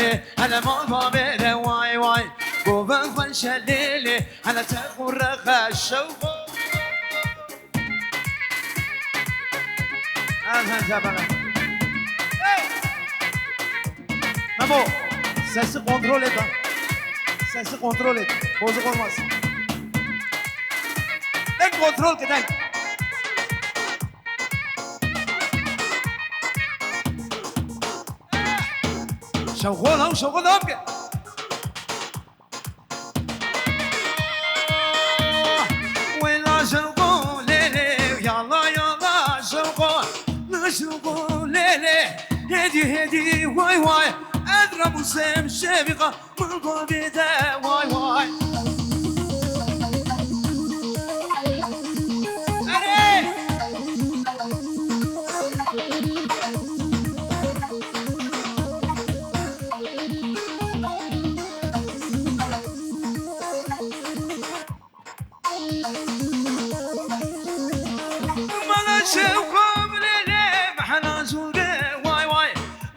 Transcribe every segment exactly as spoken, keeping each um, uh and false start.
Hele mal bavê de way way, govên xweşe lê lê, hele te xwe rexe şewqo. Erhan Cabana. Hey! Memo, sesi kontrol et lan. Sesi kontrol et. Bozuk olmaz. Tek kontrol ki tek. Şevqo lan, şevqo devam ki. Wela şevqo lê lê, yala yala şevqo, li şevqo lê lê, hêdî hêdî way way, ez rabûsem şevîqa, min bavê de way way. Erê! Mala şewqo lê lê, mehna jûre way way.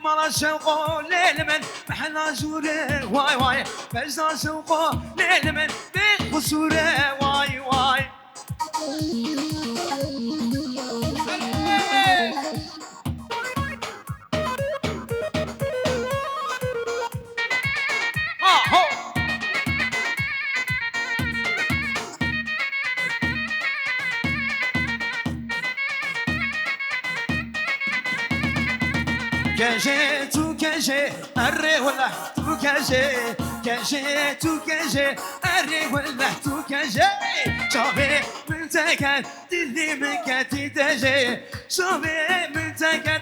Mala şewqo lê lê min, mehna jûre way way. Bejna şewqo lê lê min, bê qusûre way way. Kejê tu kejê, erê wele tu kejê. Kejê tu kejê, erê wele tu kejê. Çavê min te ket, dilê min ketî te jê. Çavê min te ket,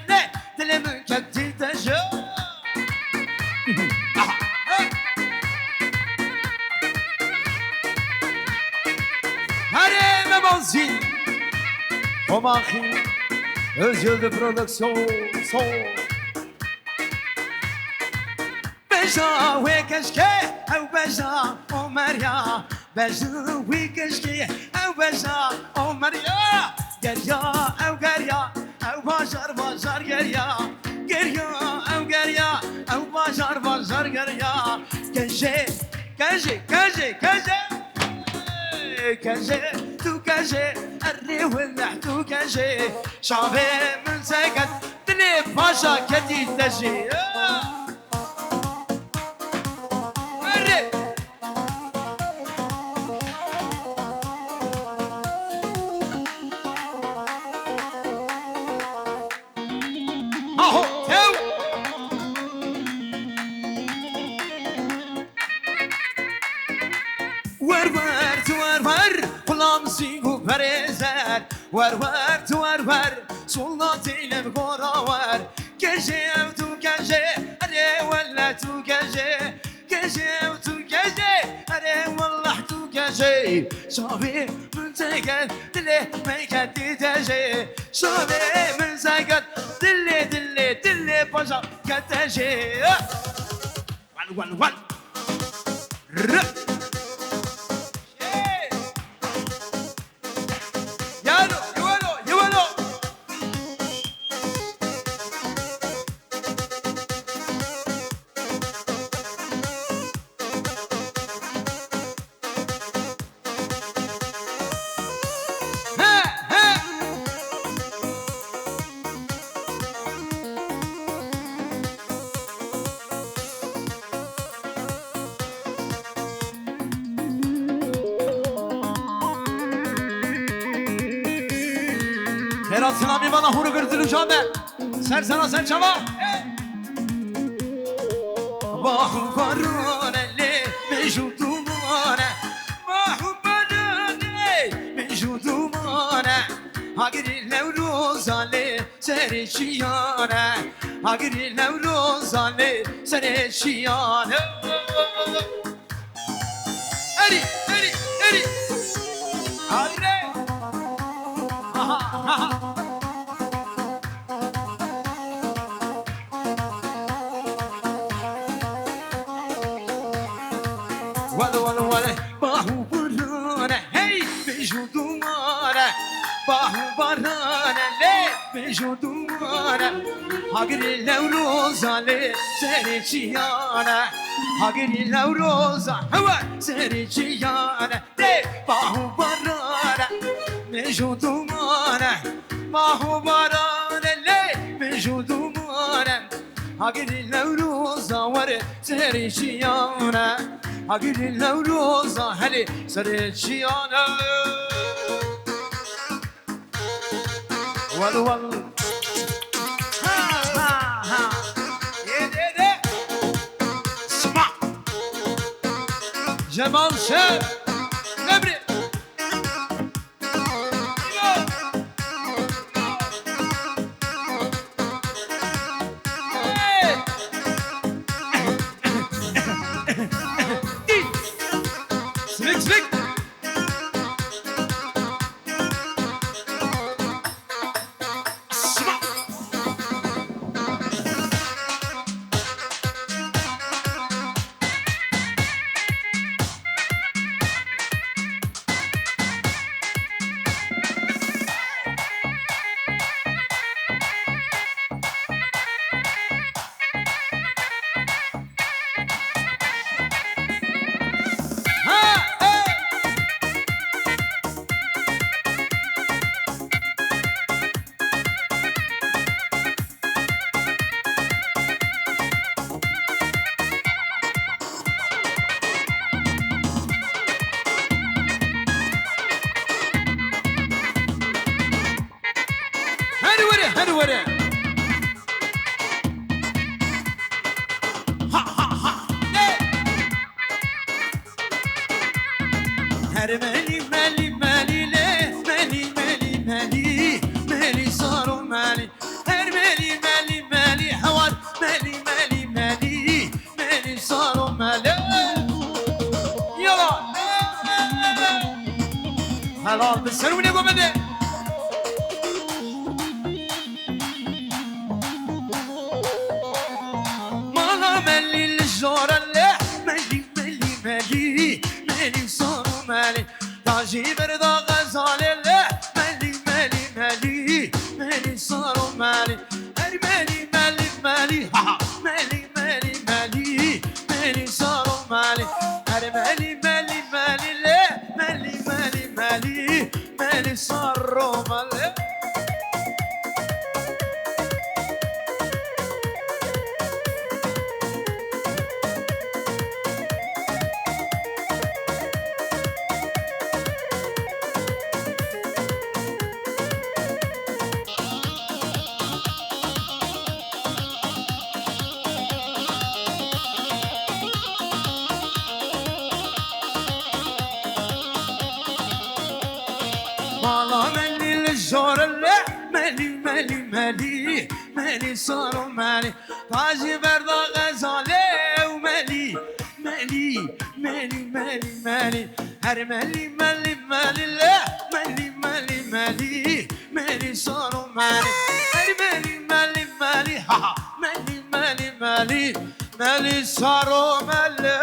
dilê min ketî te jê. Herê me bazî. Omaxî. Özgürlü Prodüksiyon. Sol. Beja wê keşkê, ew beja Omer ya. Beja wê keşkê, ew beja Omer ya. Geriya, ew geriya, ew bajar, bajar geriya. Geriya, ew geriya, ew bajar, bajar geriya. Kejê, kejê, kejê, kejê. Kejê, tu kejê, erê wele tu kejê. Şavê min seket, dilê paşa ketî te jê. Erê! Aho, tew! Wer wer, tu wer wer, xulam sîng û perêzer. Wer wer, tu wer wer, solatê li gora wer. Kejê ew tu kejê, erê wele tu kejê. Kejê ew tu kejê, erê weleh tu kejê. Şavê min seket, dilê min ketî te jê. Şavê min seket, dilê, dilê, dilê paşa kete jê. Wan, wan, wan. Rı. Hey. Yalo, yewelo, yewelo. He, he. Xêra silamî vana hûr girtin û can de. Ser sera ser çava. Bah û barane lê mêj û dumane. Bah û barane mêj û dumane. Hagirî Newroza lê serê çiyane. Hagirî Newroza lê serê çiyane. Erî, erî, erî. Arre. Aha, aha. Wale, wale, wale. Bah û barane, hey, mêj û dumane. Bah û barane, lê mêj û dumane. Hagirî Newroza lê serê çiyane. Hagirî Newroza hewe serê çiyane. Lê bahu barane, mejo dumane. Bahu barane, lê mejo dumane. Hagirî Newroza were serê çiyane. Hagirî Newroza helê serê çiyane. Wal wal. Ha ha ha. Ye de de. Sma. Cemal Şer. Nebre. Hey. Slik slik. Her were, her were. Ha, ha, ha. Hey. Her melî, melî, melî lê, melî, melî, melî, melî saro melî. Her melî, melî, melî, hewar, melî, melî, melî, melî saro melî. Yala. Helal bi ser wî ne gomede. Mala melî li jora le, melî, melî, melî, melî saro melî. Tajî berda xezalê le, melî, melî, melî, melî saro melî. Her melî, melî, melî, ha, ha, melî, melî, melî, melî saro melî. Her melî, melî, melî le, melî, melî, melî, melî saro melî. Mala melî li jor le, melî, melî, melî, melî saro melî. Tajî berda xezalê û melî, melî, melî, melî, melî. Her melî, melî, melî le, melî, melî, melî, melî saro melî. Her melî, melî, melî, ha, ha. Melî, melî, melî, melî saro melî.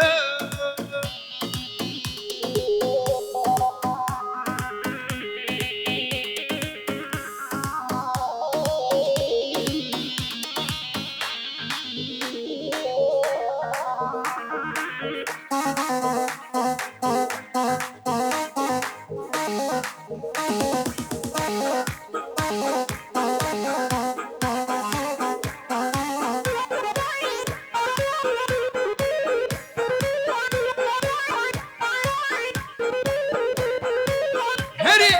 Herê!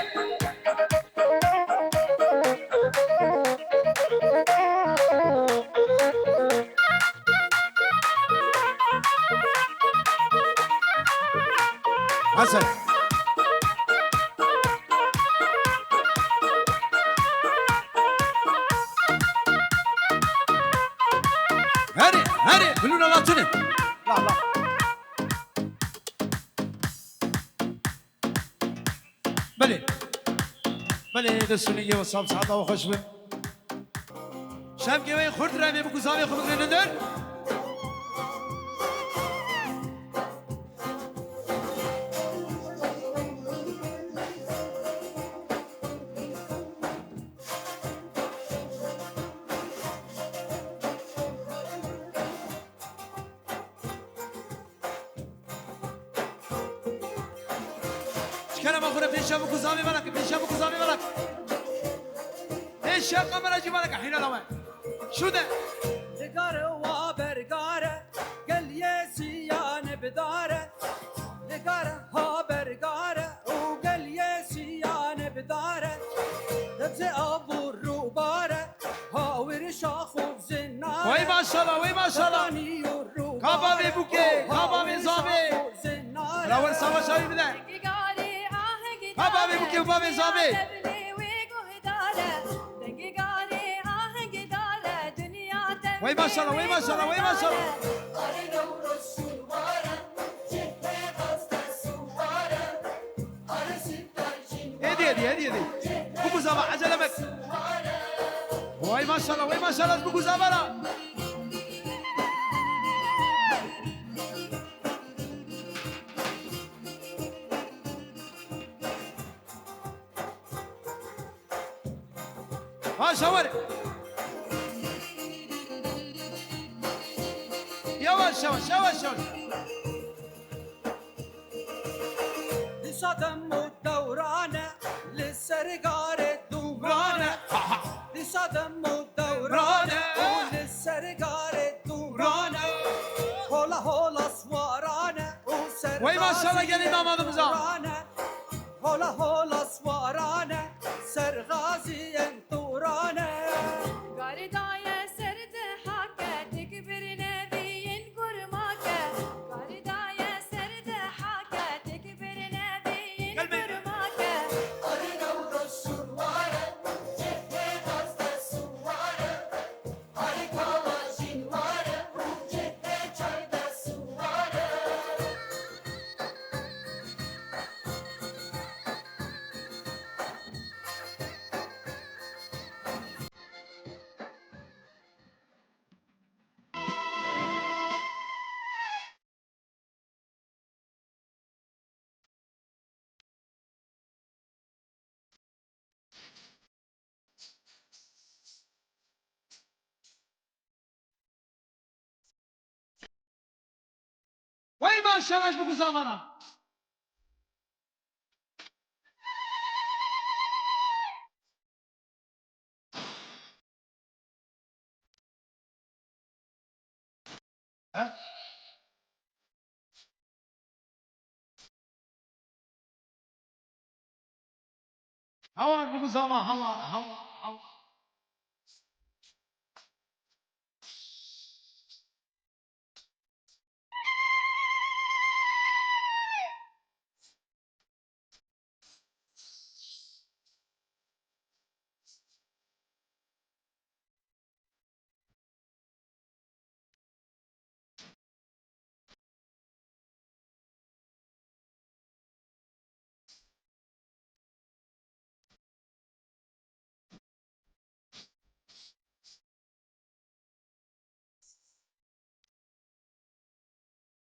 Hasan. Herê, herê, bilûna la tune. La, la. Belê. Belê, destûnê ye we sab saeta we xweş bin. Şevkê we xurt re bê, bi guzavê xwe bigirînin der. Kerema xwe re pêşiya bikû zavê vana ke, pêşiya bikû zavê vana ke. Pêşiya kamera jî vana ke, hîna lawe. Şû de. Digare wa bergare, gel yê siyane bidare. Digare ha bergare û gel yê siyane bidare. Debze av û rûbare, ha wir şax û zinare. Wey maşallah, wey maşallah. Ka bavê bûkê, ka bavê zavê. Bira wer sava şawî bide. Ka bavê bûkê û bavê zavê. Wey maşallah, wey maşallah, wey maşallah. Hêdî, hêdî, hêdî, hêdî. Biguzava, ecele mek. Wey maşallah, wey maşallah, biguzava la. Ha, şawar. Yavaş, yavaş, yavaş, yavaş. Dîsa dem û dewran e, li ser garê dûran e. Dîsa dem û dewran e, û li ser garê dûran e. Hola hola swaran e, û ser Wey maşallah, gelin damadımıza. Hola hola swaran e, ser gaziyên tûran e. Garê daye ser dihake, tek bir neviyên gurmake. Garê daye ser dihake, tek bir neviyên Gel be. gurmake. Wey maşallah ji bo ku zavana. Hewa, bu zaman, hewa, hewa, hewa.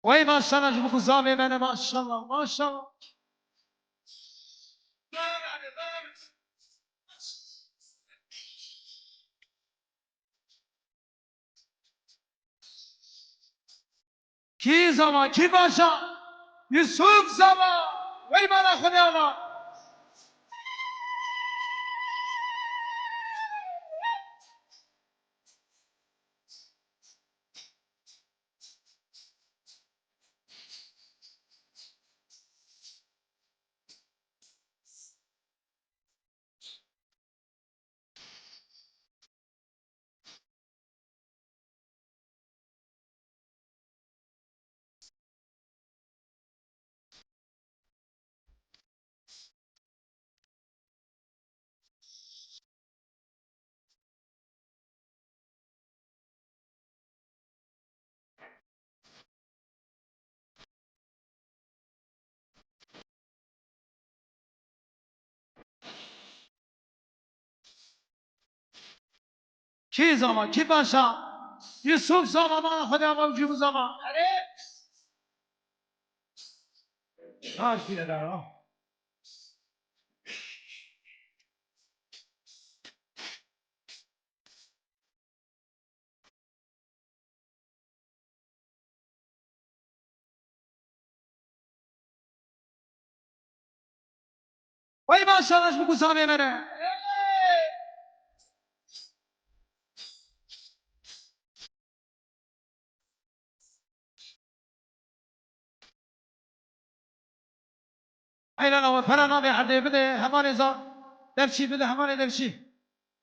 Wey maşallah ji bo ku zavê me ne, maşallah, maşallah. Kî zava, kî paşa? Yusuf zava, wey mala Xwedê ava. Kî zava, kî paşa? Yusuf zava, mala Xwedê ava û cî û zava. Erê! Karşıya da. Wey maşallah ji bo ku zavê me re. Eyvallah, we pera navê erdê bide, hemanê za-, devçî bide, hemanê devçî.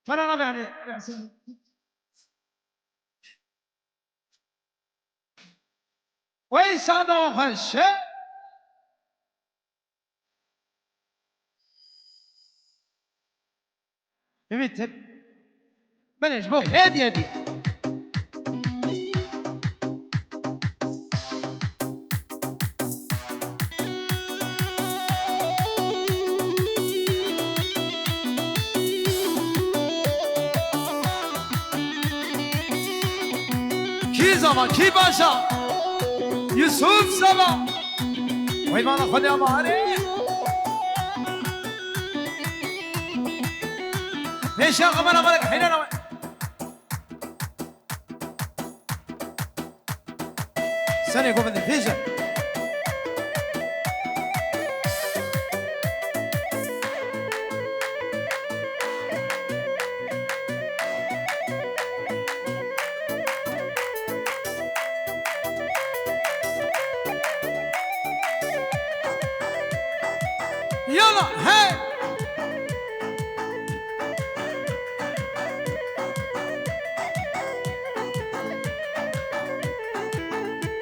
Pera navê erdê. Wey sanda xweş e. Bibî tip. Belê ji bo hêdî hêdî. Kî zava, kî baş a? Yusuf zava. Wey mala xwedê ama erê. Pêşiya kamera, kamera, heyran ama. Senê govindî vêje. Yala, hey!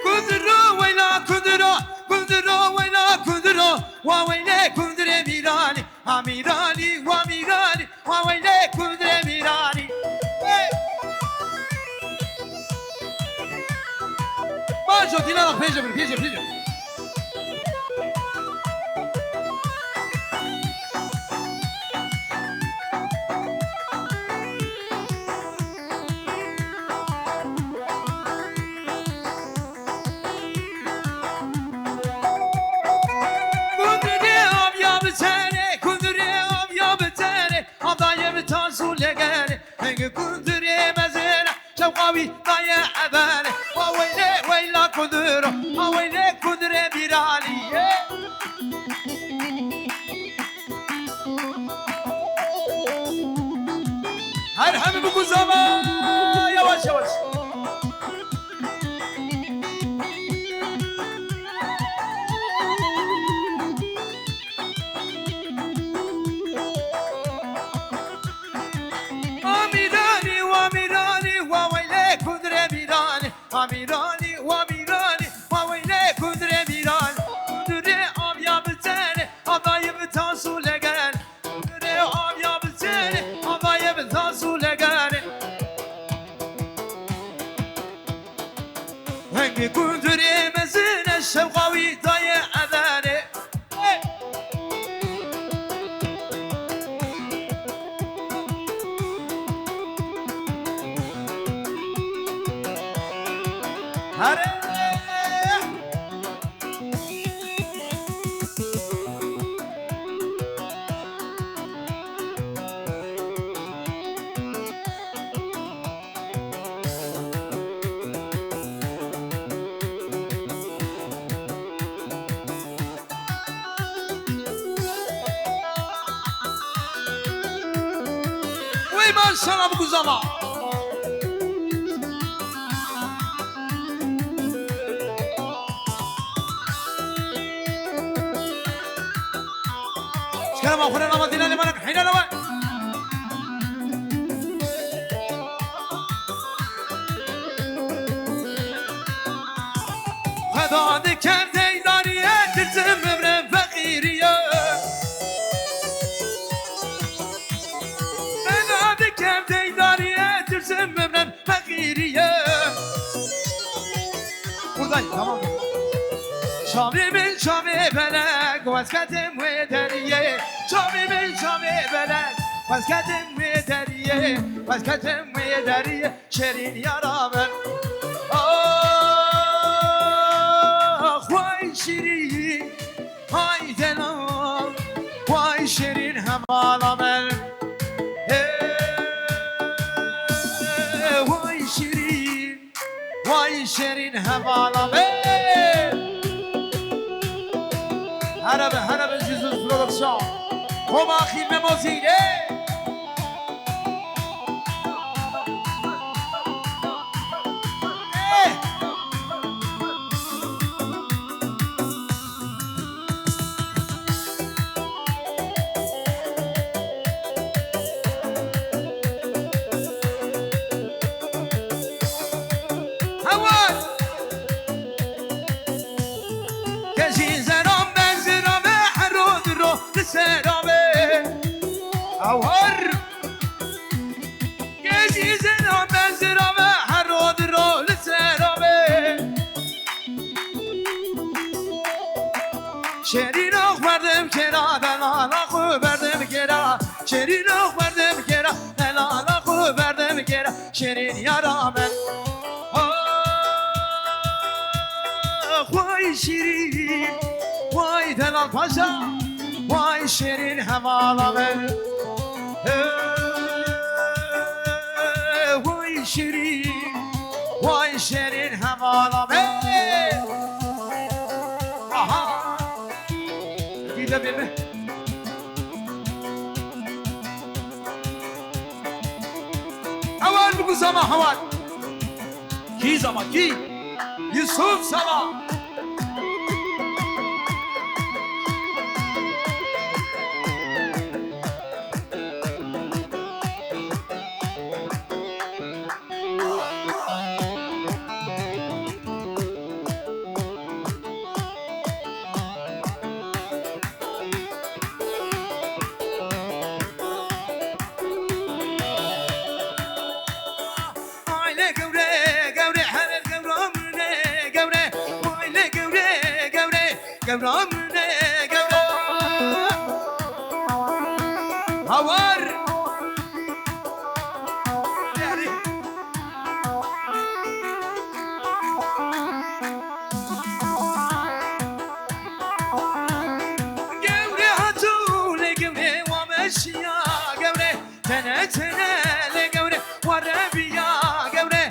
Kundiro, weyla kundiro, kundiro, weyla kundiro, wa weylê kundirê mîranî, ha mîranî, wa mîranî, wa weylê kundirê mîranî. Hey! Bajo, dîlana pêje bir, pêje, pêje. Kundurê aviya bi tenê, kundurê aviya bi tenê, avdayê bi taz û legerê, henge kundurê mezin e, şewqa wî daye evelê, wa weylê weyla kunduro, ha weylê kundurê bîranî. Her hemî bi guzama, yavaş yavaş. Amîranî, wa mîranî, wa weylê kundurê mîranî. Wa mîranî, wa mîranî, wa weylê kundurê mîranî. Kundurê aviya bi tenê, avdayê bi taz û legerê. Kundurê aviya bi tenê, avdayê bi taz û legerê. Hengê kundurê mezin e, şewqa wî daye evelê. Wey maşallah bi guzama. Şkerema xwe nama dîna lê mana heyna lewe. Xweda dikem deydarî, tirsim bimrim feqîrî ye. Xweda dikem deydarî, tirsim bimrim feqîrî ye. Buradayım, tamam. Çavê min çavê belek, wez ketim wê deriyê. Çavê min çavê belek, wez ketim wê deriyê. Wez ketim wê deriyê. Şêrîn yara min. Ah, way şîrîn, hay delal, way şêrîn hemala min. Hey, way şîrîn, way şêrîn hemala min. Here be, here be, Jesus Production. Homa xîlme mozîlê. Hewar! Kejî zeran be zira be hero diro li sera be. Hewar! Kejî zeran be zira be hero diro li sera be. Şêrîno xwe berdim kêra, delala xwe berdim kêra. Şêrîno xwe berdim kêra, delala xwe berdim kêra. Şêrîn yara min. Ah, way şêrîn, way delal paşa, way şêrîn hevala min. Hey, way şêrîn, way şêrîn hevala min. Aha. Dîde bê min. Hewar bigu Zama, hewar. Kî Zama, kî? Yusuf Zama. Aile gewre, gewre, her gewra mine, gewre. Aile gewre, gewre, gewra mine, gewre. Hawar. Gewre hatû lê gewre wa meşiya gewre. Tene tene lê gewre wa rebiya gewre.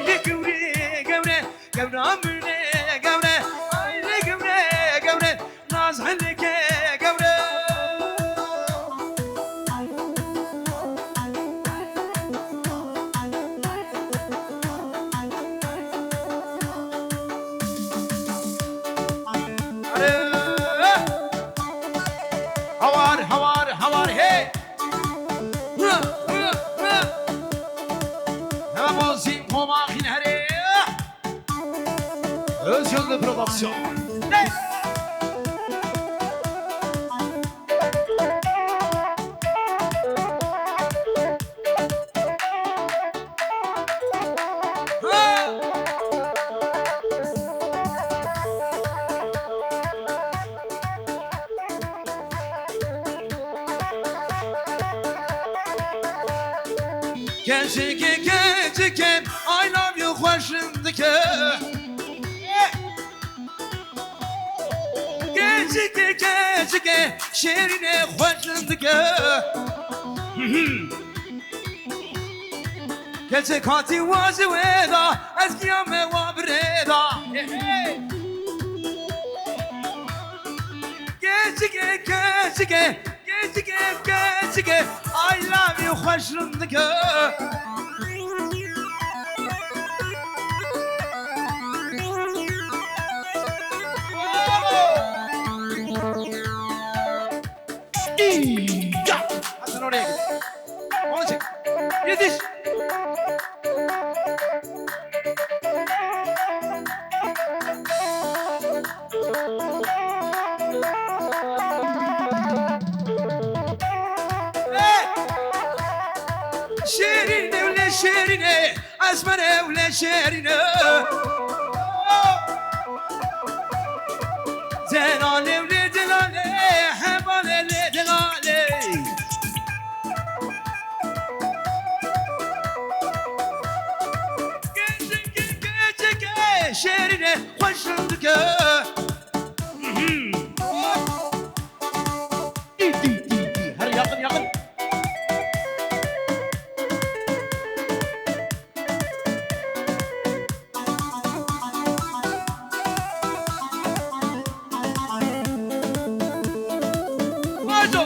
Lê gewre gewre. Gewra mine gewre. Ay lê gewre gewre. Naz heleke gewre. Hawar, hawar, hawar, hey! Hema bozî, homa xîn herê. Özgürlü Production. Keçike, keçike, I love you xweş dike. Keçike, keçike, şêrîne xweş dike. Keçik hatî wa ji wê da, ez giya me wa birê da. Keçike, keçike, keçike, keçike, I love you xweş dike. Ya! Hasan oraya git. Onu çek. Yetiş. Hey! Şêrîne, wile şêrîne. Esmer ewle şêrîne. Delalê ewle delalê, hevalê lê delalê. Keçike, keçike, şêrîne, xweş dike. Dî, dî, dî, dî. Her yakın, yakın. Maco.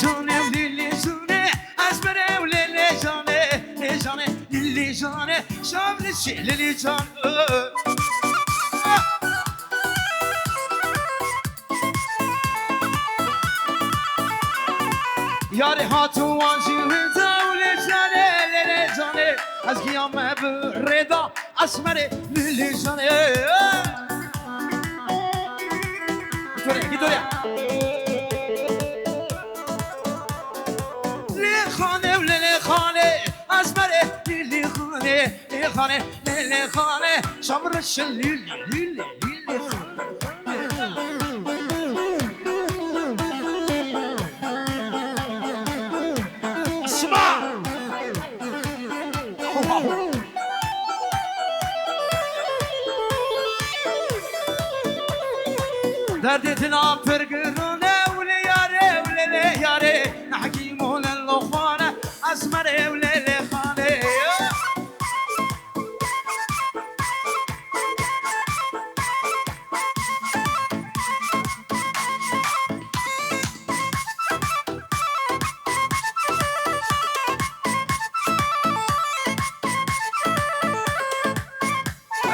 Canê û lê lê canê, ez merê û lê lê canê, lê canê, lê lê canê, şav li şê lê lê can. Yarê hat û wan jî winda û lê canê, lê lê canê, ez giya me bi rê da. Esmerê lîlî janê. Victoria, Victoria. Lê xanê û lê lê xanê, esmerê lîlî xanê, lê xanê, lê lê xanê, şamreşin lîlî, lîlî, lîlî xanê. Sima! Derdê dila pir giran e, wile yare, wile lê yare. Nehkî mole lo xane, esmerê wile lê xane.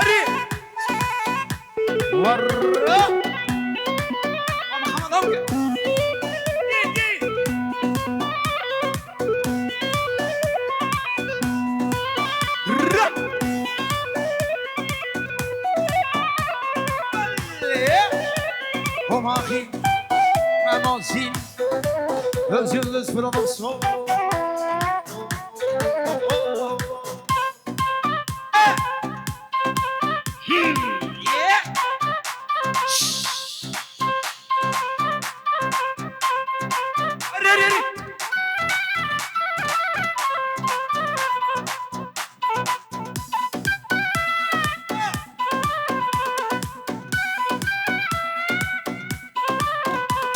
Erê! Warra! Muhammed Avge! Gel, gel! Ra! Homaxî, Memazî, Özgürlüz Promoso.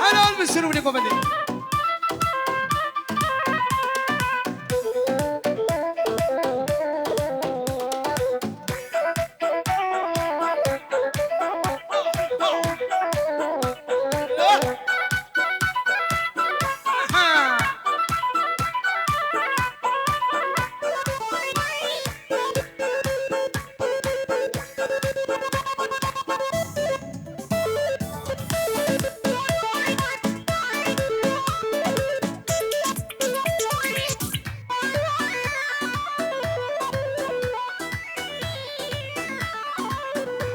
Helal be şirûnê govendê.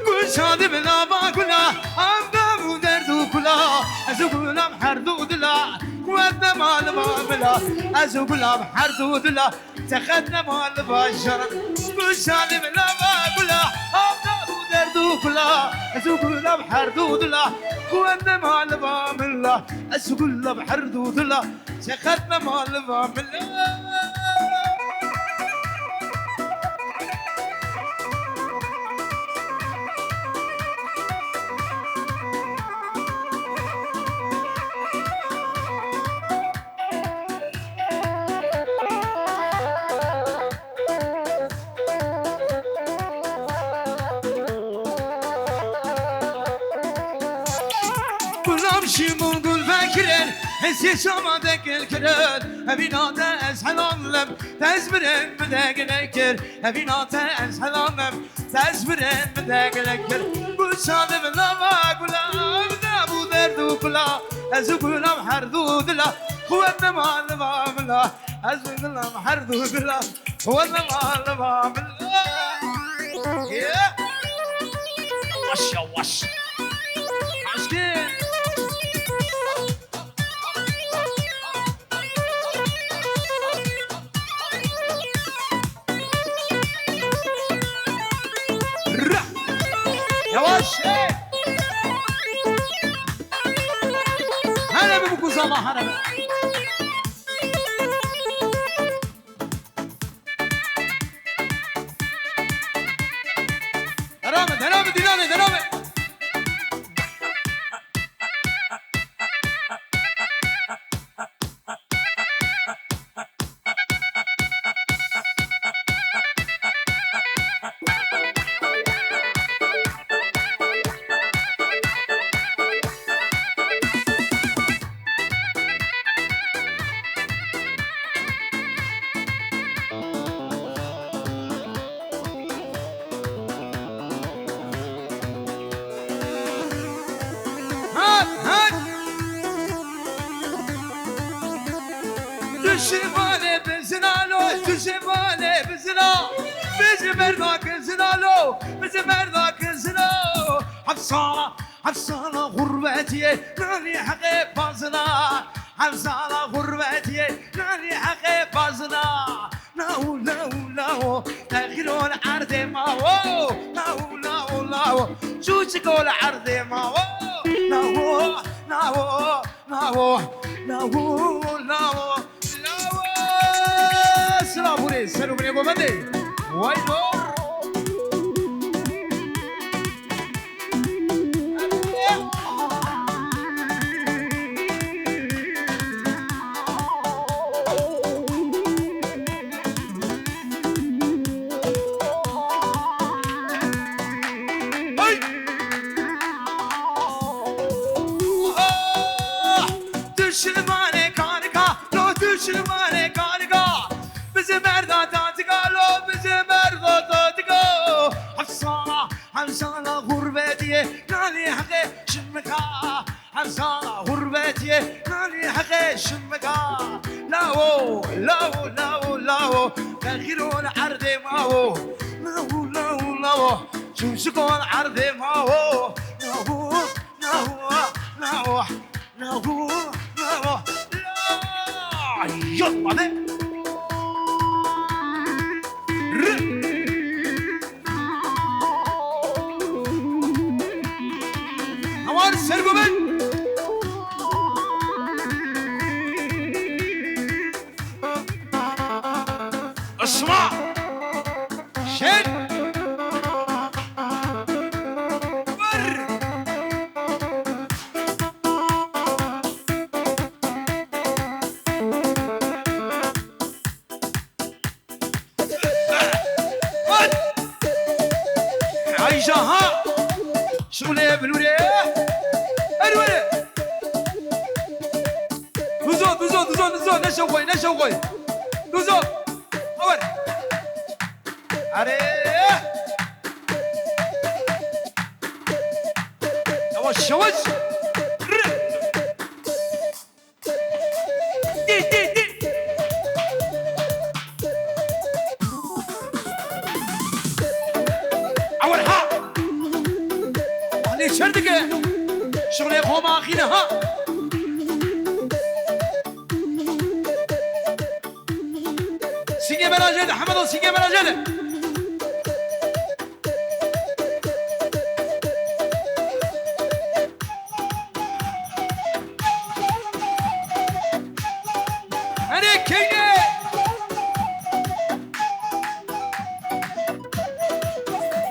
Gul şadî bila ba gula, am dam û derd û kula. Ez û gulam her du dila, quwet nema li ba bila. Ez û gulam her du dila, teqet nema li ba jana. Gul şadî bila ba gula, am dam û derd û kula. Ez û gulam her du dila, quwet nema li ba bila. Ez û gulam her du dila, teqet nema li ba bila. Gulam şîm û gul vekirin, hesê şama dekil kirin. Evîna te ez helal lim, te ez birin min dekile kir. Evîna te ez helal lim, te ez birin min dekile kir. Gul şadim lava gula, evda bu derd û kula. Ez û gulam her du dila, quwet nema li va bila. Ez û gulam her du dila. Wala wala wala. Yeah. Yavaş yavaş. Aşkım. Yavaş. Hele bir bu kuzama hele. Devam et, devam et, Dilanê, devam et. Nalo, tu ji malê bizina, bizi merda kizina lo, bizi merda kizina. Heft sala, heft sala xurbetiyê, nanî heqê bazina. Heft sala xurbetiyê, nanî heqê bazina. Lawo, lawo, lawo, texîrol erdê mawo. Lawo, lawo, lawo, çûçikol erdê mawo. Lawo, lawo. Lawo, lawo, lawo, lawo. Silav hûrê, ser û binê govendê. Way lor. Hey! Ah! Dişmanê kanika, lo dişmanê kanika. Bizi merda tatika, lo bizi merda tatika. Hafsala, hafsala gurbetiye, nali haqe şimika. Hafsala gurbetiye, nali haqe şimika. Lawo, lawo, lawo, lawo. Texîrol erdê mawo. Lawo, lawo, lawo. Çûçikol erdê mawo. Nahu, nahu, nahu, nahu, nahu. La! Yalla be! Rı! Hawar ser gobin! Isma! Şen! Vur! Vur! Ayşe ha! Şule bilure! Erwere! Duzo, duzo, duzo, duzo, ne şew koy, ne şew koy. Duzo. Haber. Erê! Yavaş, yavaş. Rı! Di, di, di. Ewer ha! Alê çer dike. Şixulê xoma axîne ha. Sîngê me ra jêde, Hemedo, sîngê me ra jêde. Erê keyne!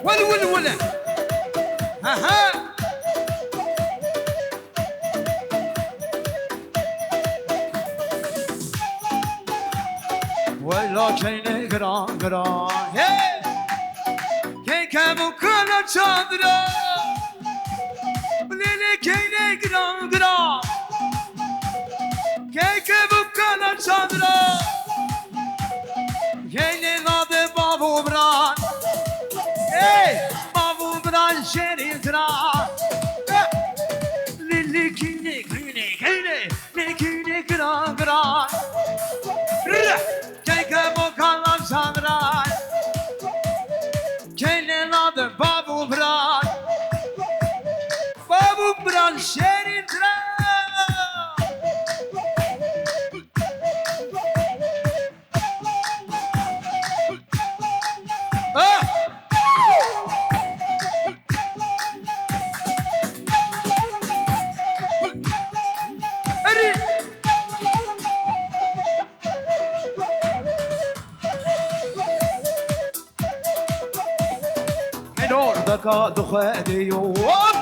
Wel, wel, wel. Ha, ha. Wela keynê giran giran, hey! Key kebû kala çandira, lê lê keynê giran giran. Key kebû kala çandira, keynê nade bav û biran. Hey! Bav û biran şêrîn tira. Lê lê keynê, keynê, keynê. Nekîne giran giran. Reh! Keyke bokalan sanray. Keyne nadim babu bran. Babu bran şerin tran. Ah! Erî! Hên ordeka dixwedê yo. Hop!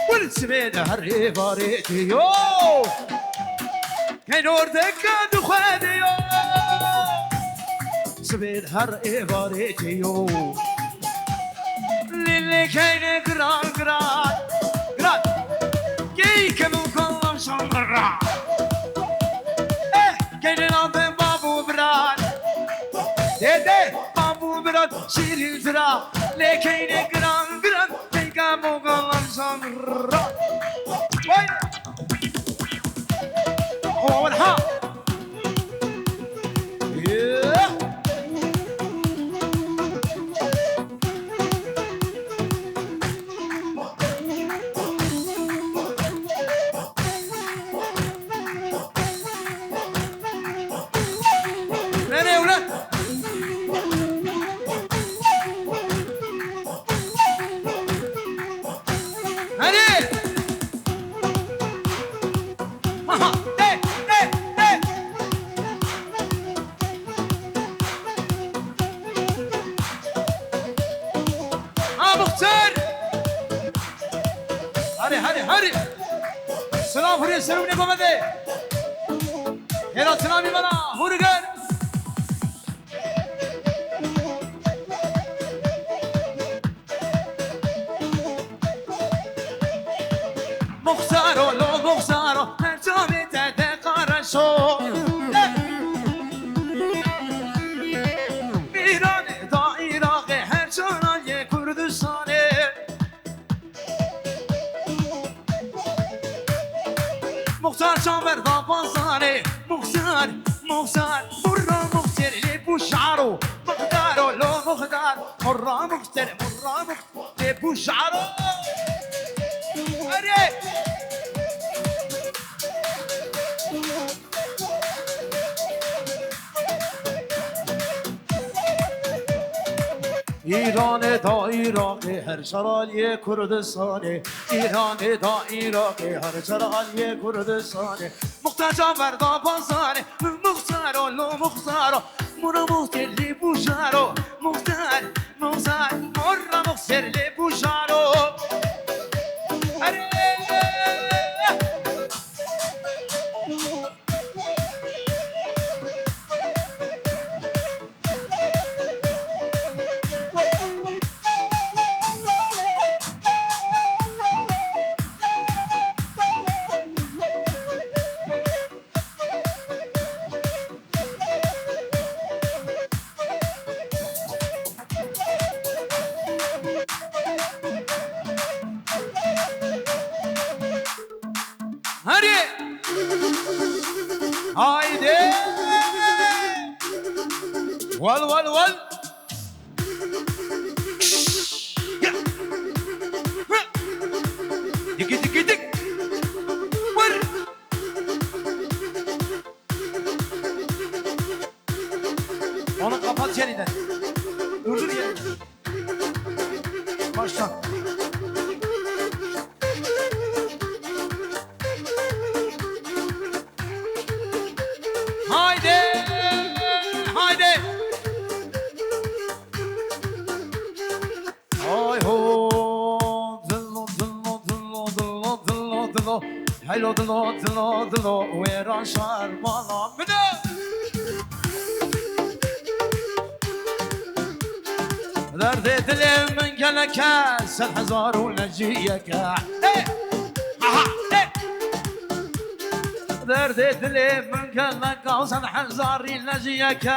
Wil sibê de her êvarê tê yo. Hên ordeka dixwedê yo. Sibê de her êvarê tê yo. Lê lê keyne giran giran. Giran. Key kebû kalan şandira. Eh, keyne navê babu biran. Dede, babu biran, şirin zira. Lê keyne giran giran. Key kebû kalan şandira. Vay. Oh, ha. Herê, herê. Silav hurê serûnê bamedê. Hêla silavî me ra hûrger. Muxtaro, lo muxtaro, her camê te de qaraşo. Îranê da Iraqê, her çaraliyê Kurdistanê. Muxtar çaver da bazarê, muxtar, muxtar, burra muxtar, lê bûşaro, muxtaro, lo muxtar, murra muxtar, murra muxtar, lê bûşaro. Erê! Îranê da Iraqê, her şaraliyê Kurdistanê. Îranê da Iraqê, her şaraliyê Kurdistanê. Muxtar Cafer da bazarê, muxtaro, lo muxtaro. Mura muxtê lê bûjaro, muxtar, muxtar. Mura muxtê lê bûjaro. Erê! Hadi. Haydi. Wal, wal, wal. Ya. Hı. Diki, diki, dik. Vur. Onu kapat yeniden. Durdur yeniden. Baştan. Haydi! Haydi! Ay ho! Dilo, dilo, dilo, dilo, dilo, dilo. Heylo dilo, dilo, dilo. Wêran şar mala min e. Derdê dilê min gelek e, sed hezar û neciyek e. Hey! Aha! Hey! Derdê dilê min gelek e, sed hezarî neciyek e.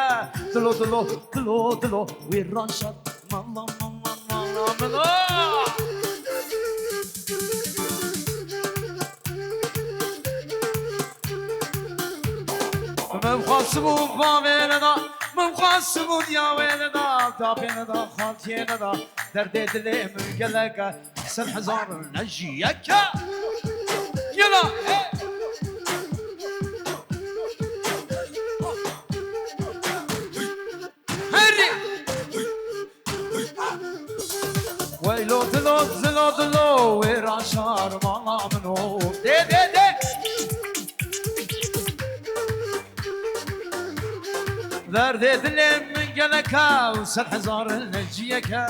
Dilo, dilo, dilo, dilo, wêran şar. Mala, mala, mala, mala. Min xwestibû bavê neda, min xwestibû diyawê neda, dapê neda, xaltiyê neda, derdê dilê min gelek e, sed hezar nejiyek e. Yela, hey! Herê! Weylo dilo, dilo, dilo, wêra şar mala min o. Dê, dê, dê! Derdê dilê min gelek e û sed hezar neciyek e.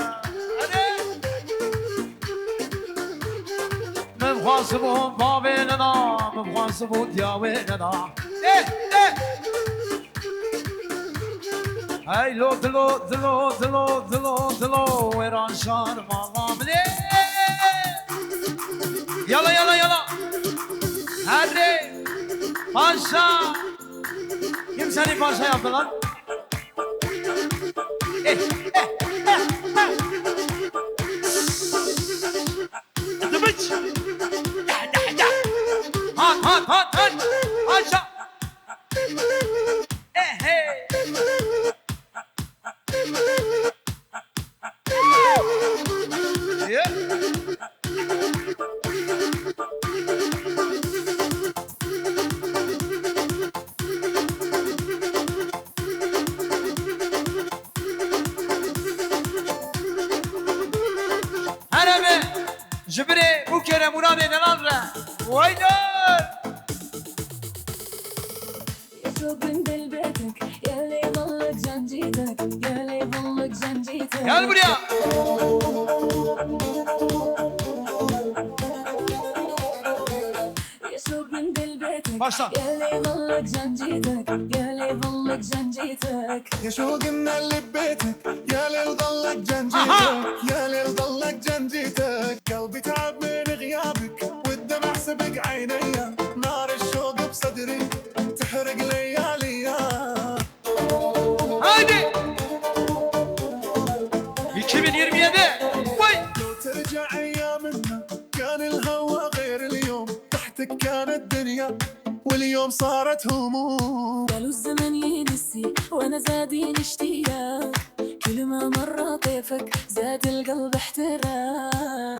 Erê! Min xwestibû bavê neda, min xwestibû diyawê neda. Dê, dê! Hey lo dilo, dilo, dilo, dilo, dilo, wêran şar mala min ê. Yala, yala, yala. Hadi. Paşa. Kim seni paşa yaptı lan? Eh, eh, eh, eh. Dıbıç. Da, da, da. Hat, hat, hat, hat. Paşa. Ehe. Herebe ji birê û kere Muradê Delal re. Wayne! Gel buraya. Başla. يا ليل ضلك جنجيتك، يا ليل ضلك جنجيتك. يا شوق إن اللي ببيتك، يا ليل ضلك جنجيتك، أها. يا ليل ضلك جنجيتك. قلبي تعب من غيابك، والدمع سبق عينيا، نار الشوق بصدري تحرق لياليا. Haydi! iki bin yirmi yedi. Vay! لو ترجع أيامنا، كان الهوى غير اليوم، تحتك كانت دنيا، واليوم صارت هموم. قالوا الزمن ينسي، وأنا زادني اشتياق، كل ما مر طيفك زاد القلب احتراق.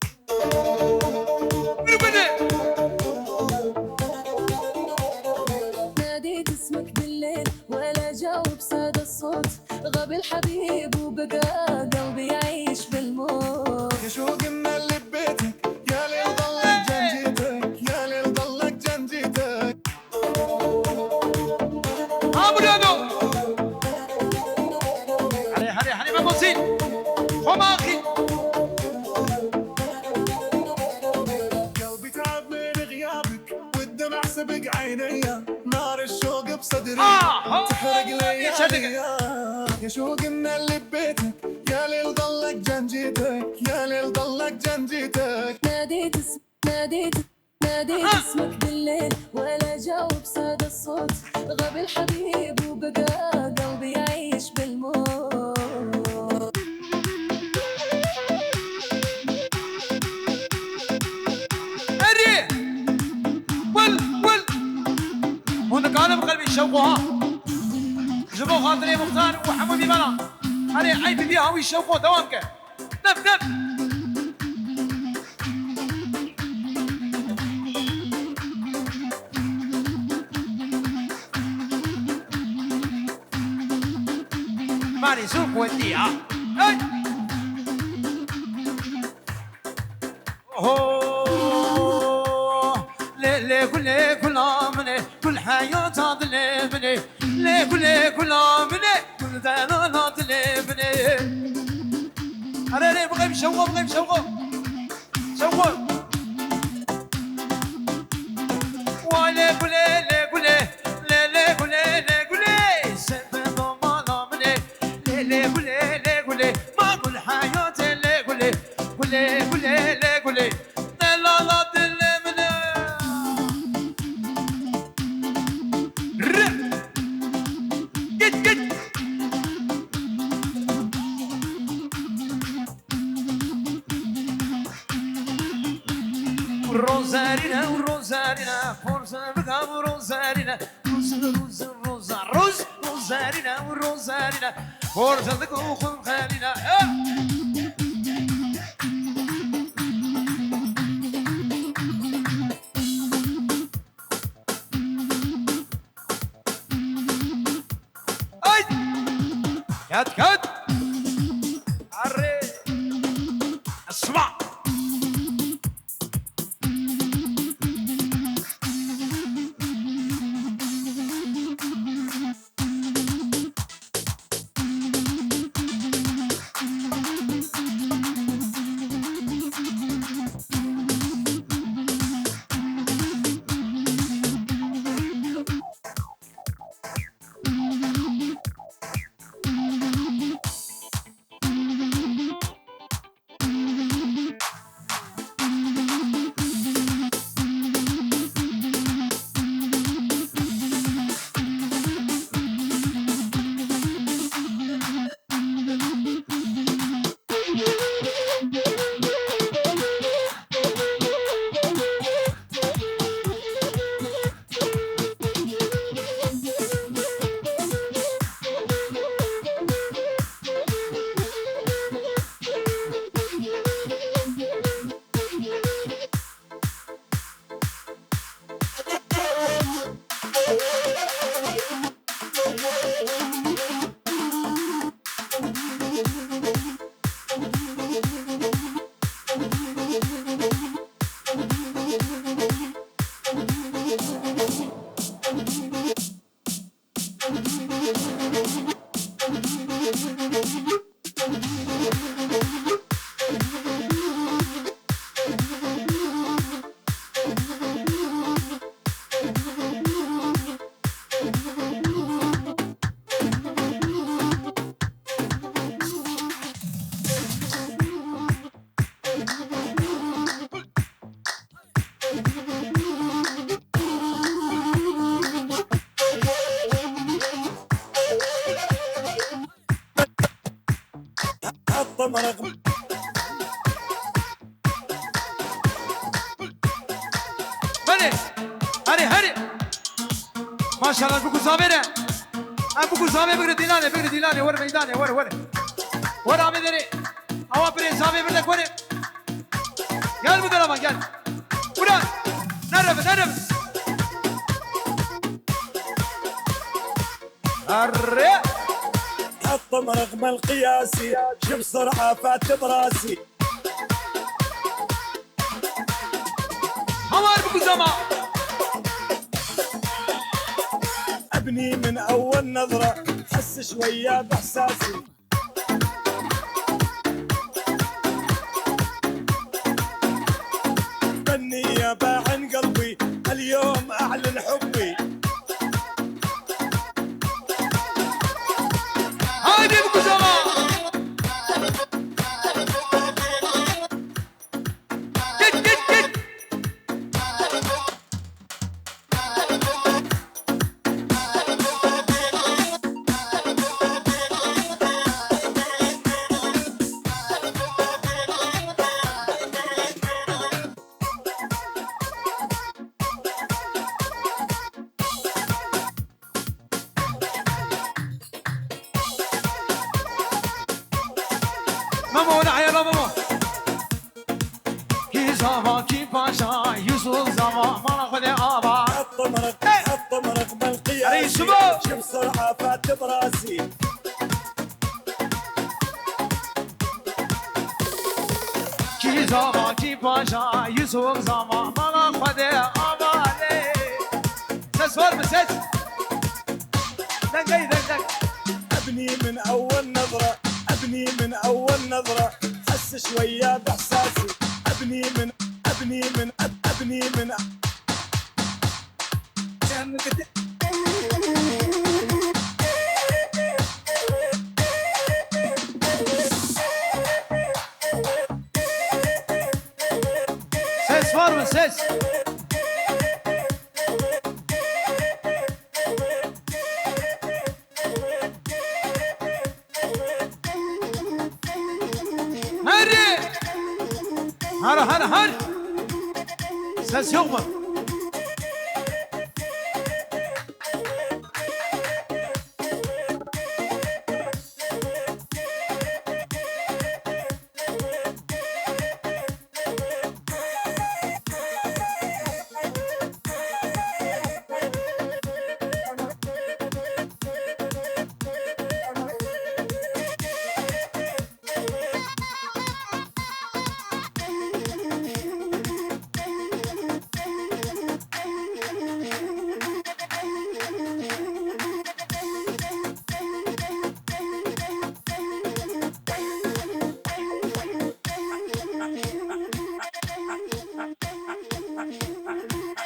ناديت اسمك بالليل ولا جاوب صدى الصوت، غاب الحبيب وبقى قلبي يعيش بالموت. يا شوق إن اللي ببيتك، يا ليل ضلك جنجيتك، يا ليل ضلك جنجيتك. ها بريانو. هلي، هلي، هلي، ما بوزين. خو ما أخي. قلبي تعب من غيابك، والدمع سبق عينيا، نار الشوق بصدري آه، هو تحرق يا شدق. لياليا. يا شوق إن اللي ببيتك، يا ليل ضلك جنجيتك، يا ليل ضلك جنجيتك. ناديت اسم-، ناديت، ناديت اسمك بالليل ولا جاوب صدى الصوت، غاب الحبيب وبقى قلبي يعيش بالموت. Erê! Wil, wil! Hûn dikarin bi qelbî şewqo ha. Ji bo xatirê Muxtar û hemû mîvanan. Erê, ey bibî ha wî şewqo dewam ke. Dep, dep! Marî zû qwetî ya. Hey! Ho! Lê, lê, gulê, gula min ê, gul heyata dilê min ê. Lê, gulê, gula min ê, gul delala dilê min ê. Erê, erê, bixeyim şewqo, bixeyim şewqo. Şewqo. Wa lê gulê, lê gulê, lê lê gulê, lê gulê. Sebe domala min ê. Lê lê gulê, lê gulê. Ma gul heyatê lê gulê. Gulê, gulê, lê gulê. Delala dilê min ê. Rı. Git, git. Rozarina, Rozarina, porza bigam Rozarina, Roz, Roz, Roza, Roz, Rozarina, Rozarina, porza bigam Rozarina. Eh! Ay! Ket, ket! Arê! Esma! Belê. Herê, herê. Maşallah, biku zavê re. Em biku zavê bigire dîlanê, bigire dîlanê, were meydanê, were, were. Were avê derê. Awa birê zavê birde were. Gel bu tarafa, gel. Bura. Nerede, nerede? Herê. حطم رقم القياسي، جيب سرعة فات براسي. Hawar biku zama. أبني من أول نظرة، حس شوية بإحساسي. بني يا باعن قلبي، اليوم أعلن حبي. Haydi biku zama. Git, git, git. Memo, were heyala Memo. Kî zava, kî paşa, Yusuf zava, mala xwe de ava. حطم رقم، حطم رقم القياسي. Erê Yusuf. جيب سرعة فات براسي. Kî zava, kî paşa, Yusuf zava, mala xwe de ava lê. Ses var mı ses? Deng, deng, deng, deng. أبني من أول نظرة، أبني من أول نظرة، حس شوية بإحساسي. أبني من، أبني من، أب-، أبني من. Ses var mı? Ses. Hadi! Hadi, hadi, hadi! Ses yok mu?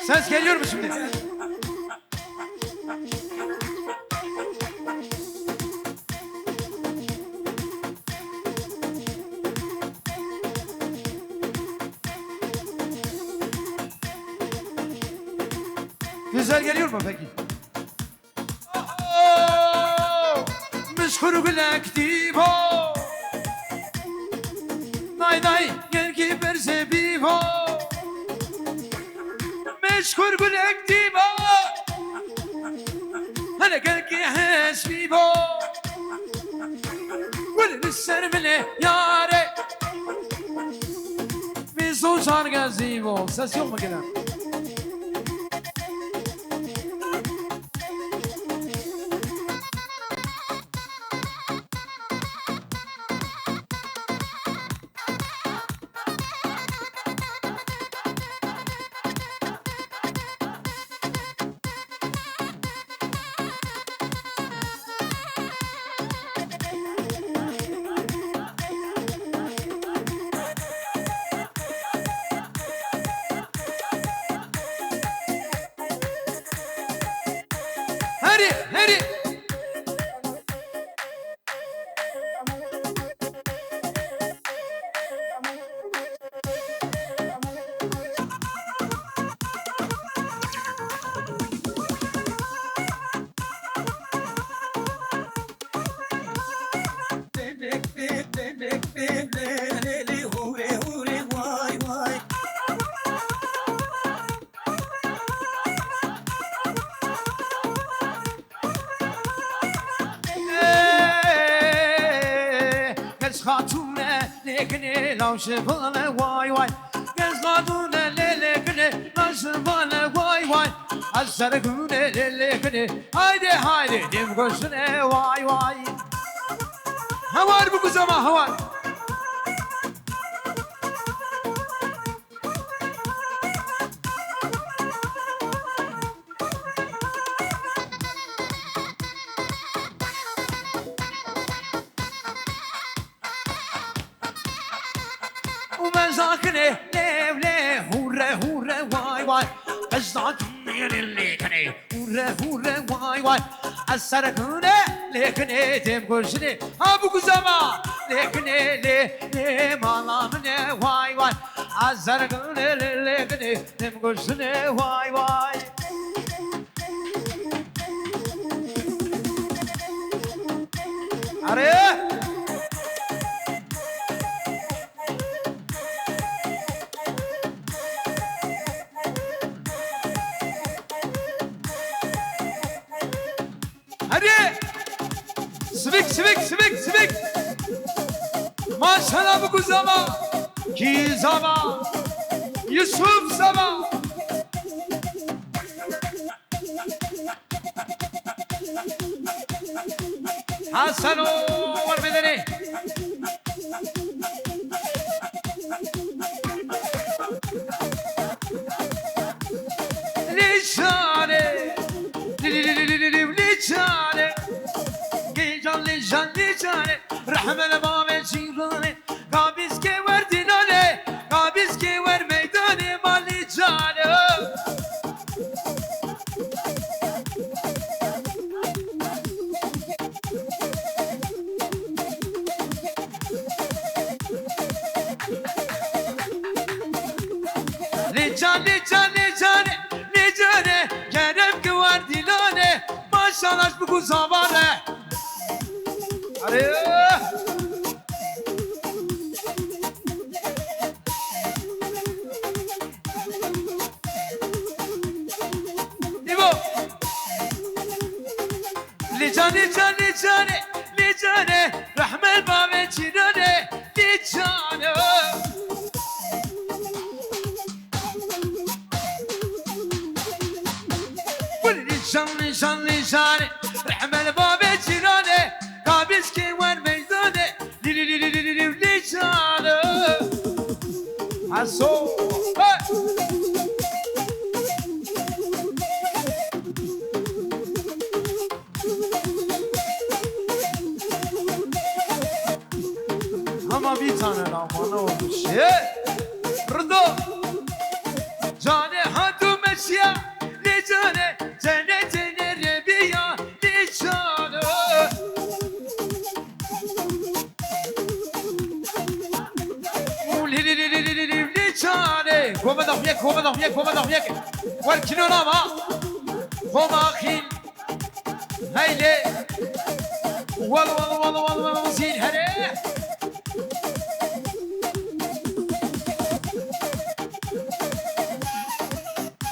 Ses geliyor mu şimdi? Güzel geliyor mu peki? Mişxur gulek dîvo. Nay nay, gelkî berze bîvo. Mişxur gulek dîvo. Hele gelkî hez bîvo. Gul li ser min e yare. Min zû car gezîvo. Ses yok mu gelen? Herî, herî. Lêkinê law şivane way way. Gez qadûne lê lêkinê law şivane way way. Ez sergûne lê lêkinê. Haydi haydi dim goşine way way. Hewar bû ku zema hewar. Û me zakinê lêv lê hûre hûre way way. Ez zakinê lê lê kenê hûre hûre way way. Ez serkinê lê kenê têm goşinê. Ha bu kuzama lê kenê lê lê mala min e way way. Ez serkinê lê lê kenê têm goşinê way way. Erê! Hadi! Sivik, sivik, sivik, sivik! Maşallah bu kuzama! Kizama! Yusuf Sama! Hasano, wer bidene. Lê canê, lê, lê, lê, lê, lê, lê, lê canê. Lê can, lê can, lê canê. Rehme li bavê cîranê. Kabîskê wer dîlanê, kabîskê wer meydanê malî canê. Lê can, lê can, lê canê, lê canê, kerem ki wer dîlanê, maşallah ji bi ku zavar e. Arê! Îbo! Lê canê, canê, canê, lê canê, rehme bavê cîranê, lê canê. Wil lê can, lê can, lê canê, rehme bavê cîranê, kabîskê wer meydanê, Lî, lî, lî, lî, lî, lî, lî, lî, canım. Haso. Hey! Ama bir tane lan bana olmuş. Hey! Rıdo. Canê hatû meşiya, lê canê, cenê, cenê, rebiya, lê canê. Lê, lê, lê, lê, lê, lê, lê, lê, lê, canê. Kome da huyek, kome da huyek, kome da huyek. Wer kilo nama. Koma xîl. Heyle. Wal, wal, wal, wal, wal, zîl here.